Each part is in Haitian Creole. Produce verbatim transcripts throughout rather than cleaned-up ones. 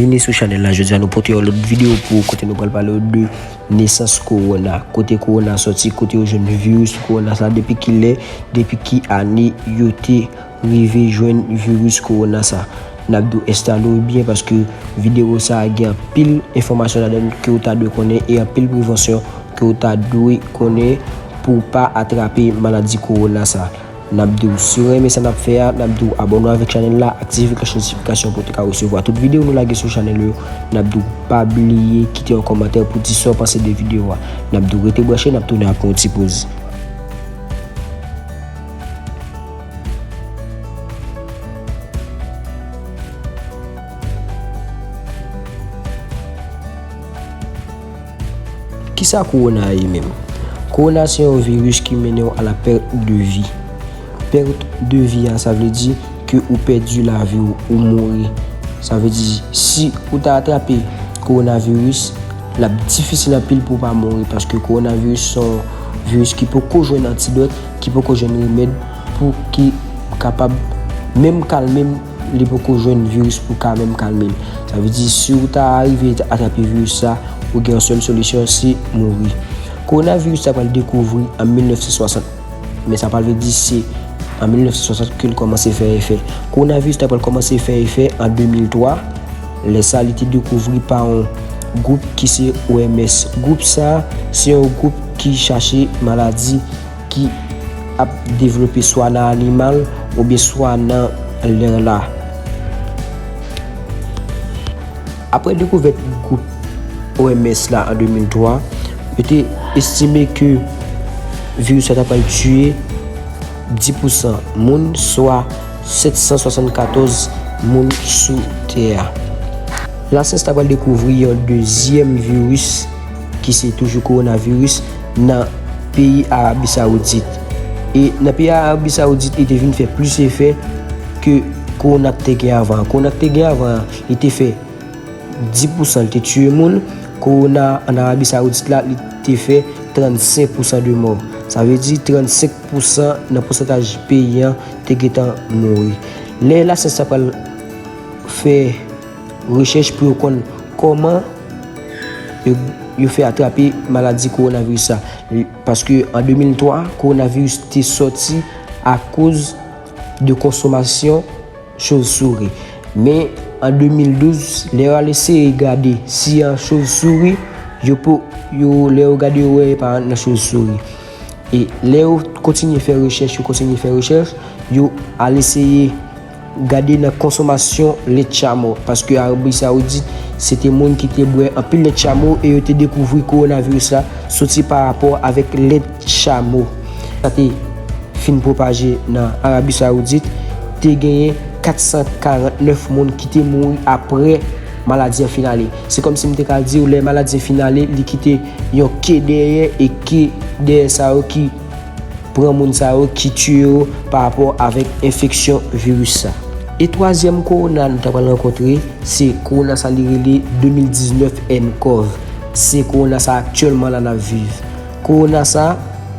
Byenvini sou chanèl la. Jodi a nou pote yon lòt videyo pou ou kote nou pral pale w de nesans kowona. Kote kowona sòti, kote yo jwenn viris kowona sa, depi ki lè, depi ki ane yo te rive jwenn viris kowona sa. N ap di w enstale w byen paske videyo sa a gen anpil enfòmasyon ladan l ke w ta dwe konnen e anpil prevansyon ke w ta dwe konnen pou w pa atrape maladi kowona sa. N ap di w, si w renmen sa n ap fè a, n ap di w abòne w avèk chanèl la, aktive klòch notifikasyon pou w te ka resevwa tout videyo nou lage sou chanèl yo. N ap di w pa bliye kite yon kòmantè pou di sa w panse de videyo a. N ap di w rete branche, n ap tounen apre yon ti poz. Kisa kowona a ye menm? Kowona se yon viris ki mennen w a la pèt de vi. Pèt de vi a, sa vle di ke ou pèdi lavi w, ou mouri. Sa vle di, si ou ta atrape kowonaviris, l ap difisil anpil pou w pa mouri, paske kowonaviris se yon viris ki poko jwenn antidòt, ki poko jwenn remèd pou ki kapab menm kalme m, li poko jwenn viris pou ka menm kalme l. Sa vle di, si w ta rive atrape viris sa, ou gen yon sèl solisyon, se mouri. Kowonaviris sa pral dekouvri an mil nèf san swasant, men sa pa vle di se an mil nèf san swasant ke l kòmanse fè efè. Kowonaviris la pral kòmanse fè efè an de mil twa. Lè sa, li te dekouvri pa yon gwoup ki se O M S. Gwoup sa, se yon gwoup ki chache maladi ki ap devlope swa nan animal oubyen swa nan lè la. Apre dekouvèt gwoup O M S la an de mil twa, yo te estime ke viris la ta pral tiye dis pousan moun, swa sèt san swasannkatòz moun sou tè a. Lasyans ta pral dekouvri yon dezyèm viris ki se toujou kowonaviris nan peyi Arabi Sawoudit. E nan peyi Arabi Sawoudit, li te vin fè plis efè ke kowona k te gen avan an. Kowona k te gen avan an, li te fè dis pousan, li te tiye moun. Kowona an Arabi Sawoudit la, li te fè trannsenk pousan de mò. Sa vle di trannsenk pousan nan pousantaj peyi an te gentan mouri. Lè lasyans la pral fè rechèch pou yo konn kòman yo, yo fè atrape maladi kowonaviris sa. Paske an de mil twa, kowonaviris te sòti akoz de konsomasyon chovsouri. Men an de mil douz, lè yo al eseye gade si an chovsouri, yo po, yo, lè yo gade, yo wè pa nan chovsouri. E lè yo kontinye fè rechèch, yo kontinye fè rechèch, yo al eseye gade nan konsomasyon lèt chamo, paske Arabi Sawoudit se te moun ki te bwè anpil lèt chamo e yo te dekouvri kowonaviris la soti pa rapò avèk lèt chamo. Sa te fin pwopaje nan Arabi Sawoudit, te genyen kat san karant nèf moun ki te mouri apre maladi an fin ale. Se kòmsi m te ka di w, lè maladi an fin ale, li kite yon ke dèyè, e ke dèyè sa yo ki pran moun sa yo, ki tiye yo pa rapò avèk enfeksyon viris sa. E twazyèm kowona nou ta pral rankontre, se kowona sa li rele de mil diznèf N cov. Se kowona sa aktyèlman la n ap viv. Kowona sa,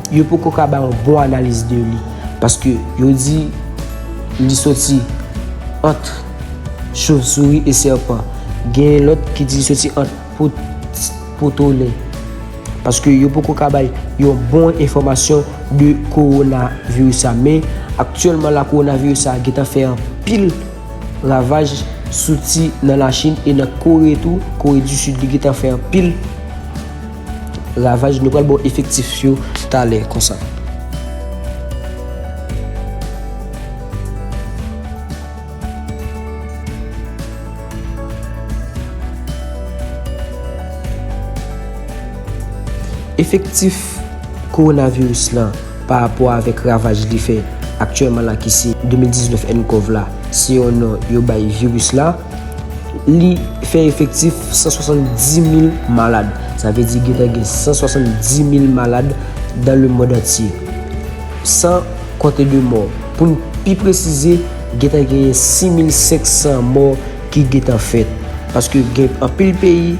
yo poko ka bay yon bon analiz de li, paske yo di li soti ant chovsouri e sèpan. Gen lòt ki di li soti ant pot-, potole. Paske yo poko ka bay yon bon enfòmasyon de kowonaviris sa. Men aktyèlman la, kowonaviris sa gentan fè anpil ravaj, soti nan Lachin e nan Kore tou. Kore di Sid, li gentan fè anpil ravaj. Nou pral ba w efektif yo talè konsa. Efektif kowonaviris lan pa rapò avèk ravaj li fè aktyèlman la, ki se de mil diznèf N cov la, se yon non yo bay viris la. Li fè efektif san swasanndimil malad. Sa vle di gentan gen san swasanndimil malad dans le monde entier. San konte de mò. Pou n pi presize, gentan genyen sis mil senk san mò ki gentan fèt. Paske gen anpil peyi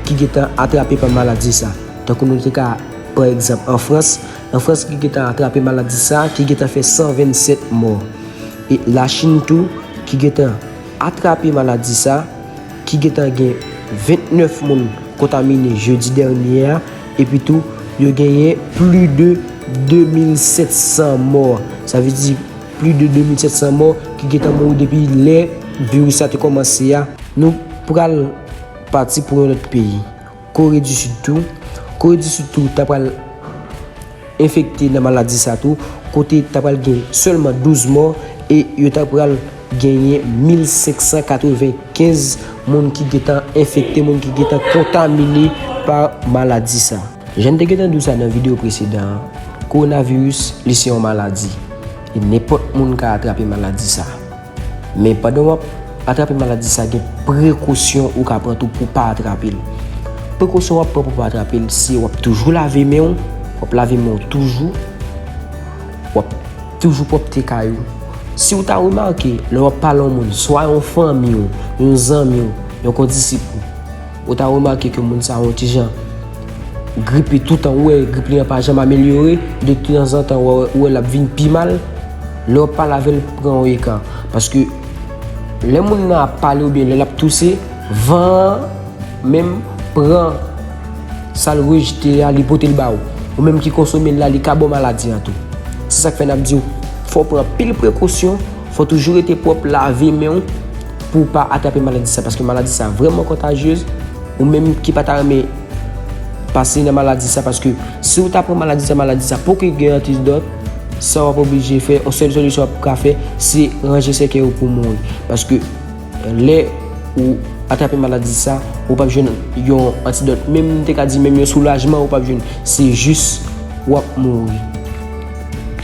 ki gentan atrape pa maladi sa. Tankou nou te ka pran egzanp an Frans, an Frans ki gentan atrape maladi sa, ki gentan fè san vennsèt mò. E Lachin tou, ki gentan atrape maladi sa, ki gentan gen vennèf moun kontamine jedi dènye a, epi tou, yo genyen plis de de mil sèt san mò. Sa vle di plis de de mil sèt san mò ki gentan mouri depi lè viris sa te kòmanse a. Nou pral pati pou yon lòt peyi. Kore di Sid tou. Kore di Sid tou ta pral enfekte nan maladi sa tou, kote ta pral gen sèlman douz mò e yo ta pral genyen mil senk san katrevenkenz moun ki gentan enfekte, moun ki gentan kontamine pa maladi sa. Jan n te gentan di w sa nan videyo presedan an, kowonaviris, li se yon maladi. E nenpòt moun ka atrape maladi sa. Men pandan w ap atrape maladi sa, gen prekosyon ou ka pran tou pou pa atrape l. Prekosyon w ap pran pou pa atrape l, se w ap toujou lave men w, w ap lave men w toujou, w ap toujou pwòpte kay ou. Si w ta remake, lè w ap pale yon moun, swa yon fanmi w, yon zanmi w, yon kondisip ou, ou ta remake ke moun sa yon ti jan gripe toutan, ou wè grip li an pa janm amelyore, de tanzantan ou wè, ou wè l ap vin pi mal. Lè w ap pale avè l, pran yon ekan. Paske lè moun nan ap pale oubyen lè l ap touse, van an menm pran sa l rejte a, li pote l ba ou. Ou menm ki konsome l la, li ka ba w maladi an tou. Se sa k fè n ap di w, fò w pran anpil prekosyon, fò w toujou rete pwòp, lave men w pou w pa atrape maladi sa, paske maladi sa vrèman kontajyez. Ou menm ki pa ta renmen pase nan maladi sa, paske si w ta pran maladi sa, maladi sa poko gen antidòt, sa w ap oblije fè, yon sèl solisyon w ap ka fè, se ranje sèkèy ou pou w mouri. Paske lè ou atrape maladi sa, ou p ap jwenn yon antidòt. Menm, m te ka di, menm yon soulajman, ou p ap jwenn. Se jis, w ap mouri.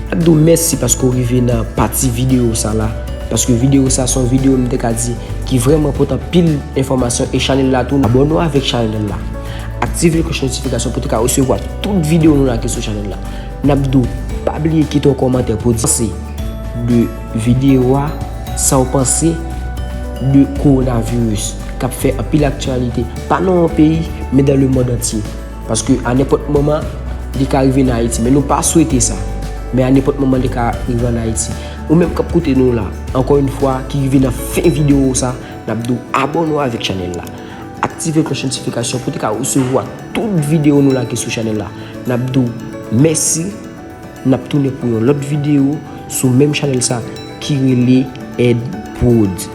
M ap di w mèsi paske w rive nan pati videyo sa la. Paske videyo sa se yon videyo, m te ka di, ki vrèman pote anpil enfòmasyon e chanèl la tou. Abòne w avèk chanèl la. Aktive klòch notifikasyon pou w te ka resevwa tout videyo nou lage sou chanèl la. N ap di w, pa bliye kite yon kòmantè pou w di sa w panse de videyo a, sa w panse de kowonaviris k ap fè anpil aktyalite, pa nan yon peyi, men dans le monde entier. Paske a nenpòt moman, li ka rive nan Ayiti. Men nou pa swete sa. Men a nenpòt moman, li ka rive ann Ayiti. Ou menm k ap koute nou la, ankò yon fwa, ki rive nan fen videyo sa, n ap di w abòne w avèk chanèl la. Aktive klòch notifikasyon pou w te ka resevwa tout videyo nou lage sou chanèl la. N ap di w mèsi. N ap tounen pou yon lòt videyo sou menm chanèl sa ki rele Ed Prod.